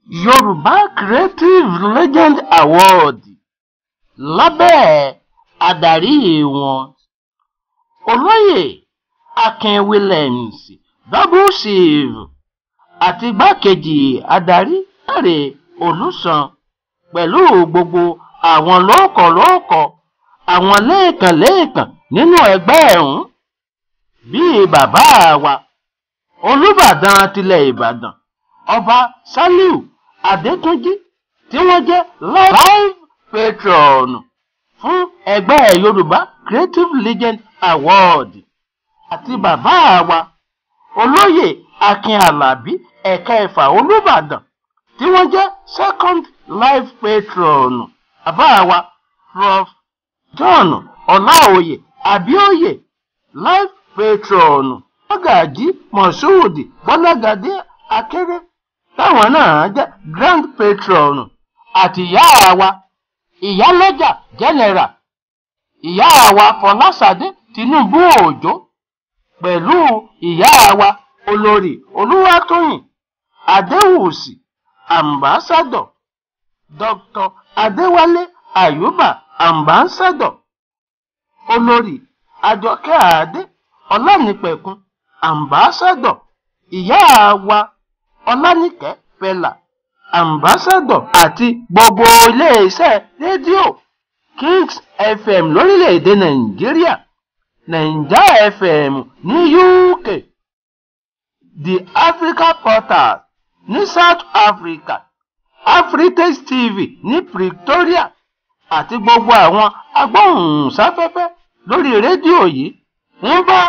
Yorùbá Creative Legend Award lábẹ́ adarí wọn, Olóyè Akin Williams, Double Chief, àti igbákejì adarí Dáre Olùṣàn, pẹ̀lú gbogbo àwọn lóòkọ̀-lóòkọ̀ àwọn lẹ́ẹ̀kan-lẹ́ẹ̀kan nínú ẹgbẹ́ ọ̀hún, bíi bàbá wa Olùbàdàn tilẹ̀ Ìbàdàn, Ọba Ṣálíù Adétúnjì, tí wọ́n jẹ́ life patron fún ẹgbẹ́ Yorùbá Creative Legend Award, àti bàbá wa Olóyè Akin Àlàbí Ẹ̀kẹfà Olùbàdàn, tí wọ́n jẹ́ second life patron, bàbá wa Prof. John Ọláoyè Abíóyè, life patron, Mọ́gàjí Moshood Bọ́lágadé Akéré, táwọn náà jẹ́ grand patron, àti ìyá wa Ìyálọ́jà General, ìyá wa Fọláṣadé Tinubu Òjó, pẹ̀lú ìyá wa Olórí Olúwatóyìn Adéwùsì, Ambassador Dr. Adéwálé Àyùbá, Ambassador Olórí Àjọkẹ́ Adé Ọlánìpẹ̀kun, Ambassador ìyá wa Ọlánìkẹ́ Fẹlá, Ambassador, àti gbogbo iléeṣẹ́ rédíò Kings FM lórílẹ̀-èdè Nàìjíríà, Naija FM ní UK, The Africa Portal ní South Africa, Afritage TV ní Pretoria, àti gbogbo àwọn agbóhùnsáfẹ́fẹ́ lórí rédíò yìí ń bá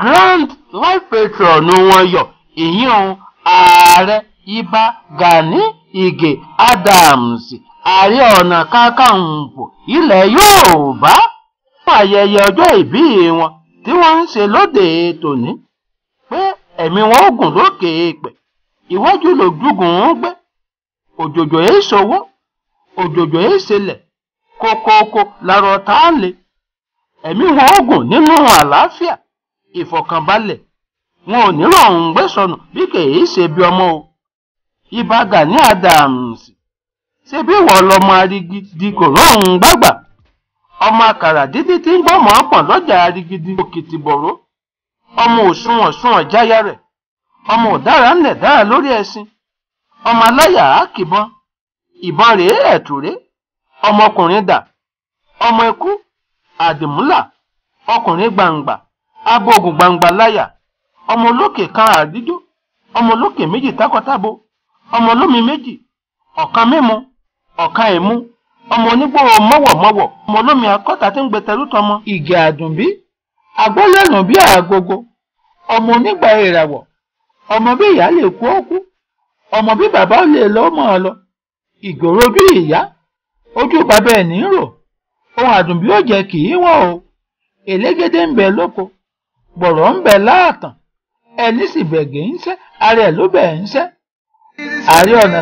grand life patron wọn yọ̀, ìyún Ààrẹ Ìbà Gani Ìgè Adams, Ààrẹ Ọ̀nà Kakanfò ilẹ̀ Yorùbá, fún ayẹyẹ ọjọ́ ìbí wọn tí wọ́n ń ṣe lóde tòní, pé ẹ̀mí wọn ó gùn lókè èèpẹ̀, iwájú lòdùgùn ń gbé, òjòjò èé ṣòwò, òjòjò èé ṣẹlẹ̀, kókóókó làrọ̀ tá a lè, ẹ̀mí wọn ó gùn nínú àlàáfíà, ìfọ̀kànbalẹ̀, wọn ò ní rọ̀hún gbé sọnù bí kèé ṣe bí ọmọ o. Ìbà Gani Adams, ṣe bí wọ́n lọ́mọ arigidi kò rọ̀hún gbàgbà, ọmọ àkàrà dídí tí ń gbọ́mọ̀ pọ̀n lọ́jà arigidi òkìtìbọ̀rọ̀, ọmọ òṣùwọ̀n sunwọ̀n jáyà rẹ̀, ọmọ òdára ńlẹ̀ dára lórí ẹṣin, ọmọ aláyà á kìbọn, ìbọn rèé ẹ̀tù rèé, ọmọkùnrin dà, ọmọ ikú àdìmúlà, ọkùnrin gbangba, abógun gbangba láyà, ọmọ olókè kan àdídó, ọmọ olókè méjì takọtabo, ọmọ olómi méjì, ọ̀kan mímu, ọ̀kan ìmu, ọmọ onígbò mọ́wọ̀mọ́wọ̀, ọmọ olómi akọ́ta tí ń gbé tẹrú tọmọ, Ìgè Àdùnbí, àgbọ́lẹ̀nù bí àgogo, ọmọ onígbà ìràwọ̀, ọmọ bí ìyá lè kú ó kú, ọmọ bí bàbá lè lọ mọ́ ọ lọ, ìgboro bí ìyá, ojú bàbá ẹ̀ ní rò, ohun Àdùnbí ó jẹ kì í wọ́n o, elégédé ń bẹ lóko, gbọ̀rọ̀ ń bẹ láàtàn, ẹni sì bẹ̀gẹ̀ ń sẹ́, ara ẹ̀ ló bẹ̀ ń sẹ́, Ààrẹ Ọ̀nà